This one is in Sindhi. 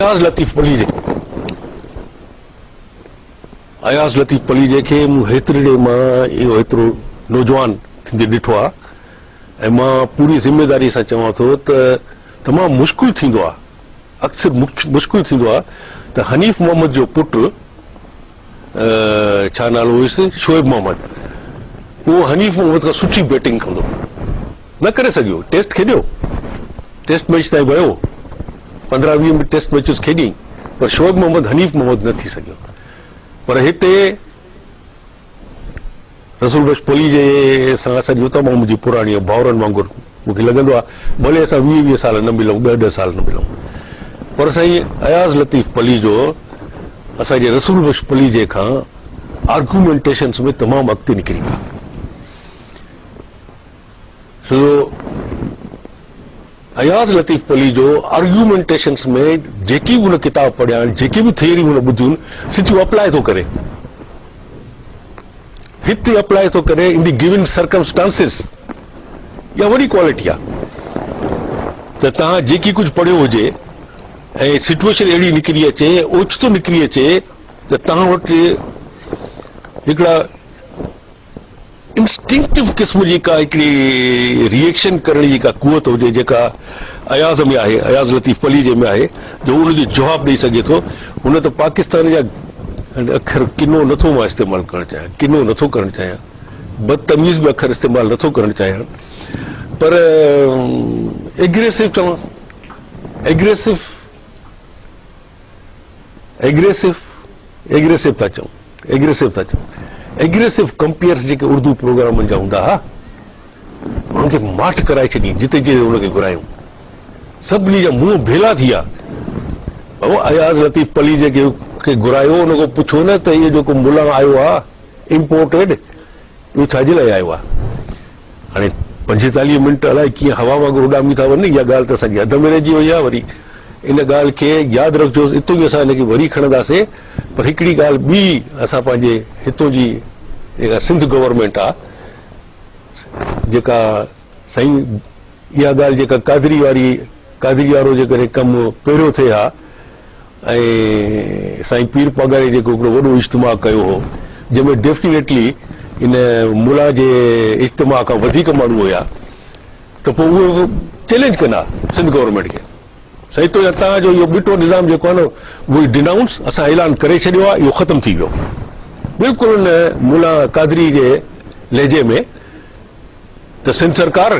اياز لطيف پليجي اياز لطيف پليجي کي مون هيترڙي مان اهو هيترو نوجوان ٿيندي ڏٺو آهي ۽ مان پوري ذميداري سان چوان ٿو ته تمام مشڪل ٿيندو آهي اڪثر مشڪل ٿيندو آهي ته حنيف محمد جو پٽ ڇا نالو هيس شعيب محمد اهو حنيف محمد کان سٺي بيٽنگ ڪندو نه ڪري سگهيو ٽيسٽ کيڏيو ٽيسٽ ميچ تائين ويو 15 20 ٽيسٽ ميچز کيڏي پر شعيب محمد حنيف محمد نه ٿي سگهيو پر هتي رسول بخش پليجي سان اسان جي تمام منهنجي پراڻي ڀائرن وانگر مون کي لڳندو آهي ڀلي اسان 20 20 سال نه ملون 10 10 سال نه ملون پر سائين اياز لطيف پليجو اسان جي رسول بخش پليجي کان آرگيومينٽيشنس ۾ تمام اڳتي نڪري ويا. سو اياز لطيف پليجو آرگيومينٽيشنس ۾ جيڪي به هن ڪتاب پڙهيا آهن، جيڪي به ٿيوري هن ٻڌيون آهن، سچ اپلائي ٿو ڪري. هتي اپلائي ٿو ڪري ان the given circumstances. اها وڏي ڪوالٽي آهي ته توهان جيڪي ڪجهه پڙهيو هجي ۽ سچوئيشن اهڙي نڪري اچي، اوچتو نڪري اچي ته توهان وٽ هڪڙا انسٽنڪٽو قسم جي ڪا هڪڙي ريئيڪشن ڪرڻ جي ڪا قوت هجي جيڪا اياز ۾ آهي، اياز لطيف پليجي ۾ آهي جو ان جو جواب ڏئي سگهي ٿو. هن ته پاڪستان جا اکر ڪنو نٿو مان استعمال ڪرڻ چاهيان، ڪنو نٿو ڪرڻ چاهيان، بدتميز به اکر استعمال نٿو ڪرڻ چاهيان پر ايگريسو چوان، ايگريسو، ايگريسو، ايگريسو ٿا چئون، ايگريسو ٿا چئون، ايگريسو ڪمپيئرس جيڪي اردو پروگرامن جا هوندا ها انهن کي ماٺ ڪرائي ڇڏي جتي جتي ان کي گهرايون سڀني جا منهن ڀيلا ٿي ويا. بابا اياز لطيف پليجي کي گهرايو ان کان پڇو نه ته اهو جيڪو ملان آيو آ امپورٽيڊ اهو ڇا جي لاء آيو آ. هاڻي 45 منٽ الائي ڪيئن هوا وانگر اڏامي ٿا وڃن، اها ڳالهه ته اسان جي اڌ ۾ رهجي وئي آهي، وري ان ڳالهه کي ياد رکجو اتو ئي اسان ان کي وري کڻنداسين، پر هڪڙي ڳالهه ٻي اسان پنهنجي هتو جي جيڪا سنڌ گورنمينٽ آهي جيڪا سائين اها ڳالهه جيڪا قادري واري قادري وارو جيڪڏهن ڪم پهريون ٿئي ها ۽ سائين پير پاڳاري جيڪو هڪڙو وڏو اجتماع ڪيو هو جنهن ۾ ڊيفينيٽلي ان ملا جي اجتماع کان وڌيڪ ماڻهو هيا ته پوء اهي چئلينج ڪن ها سنڌ گورنمينٽ کي سائين تو توهان جو اهو ٻٽو نظام جيڪو آهي نه وي ڊنائونس اسان اعلان ڪري ڇڏيو آهي اهو ختم ٿي ويو بلڪل ان ملا قادري جي لهجي ۾ ته سنڌ سرڪار.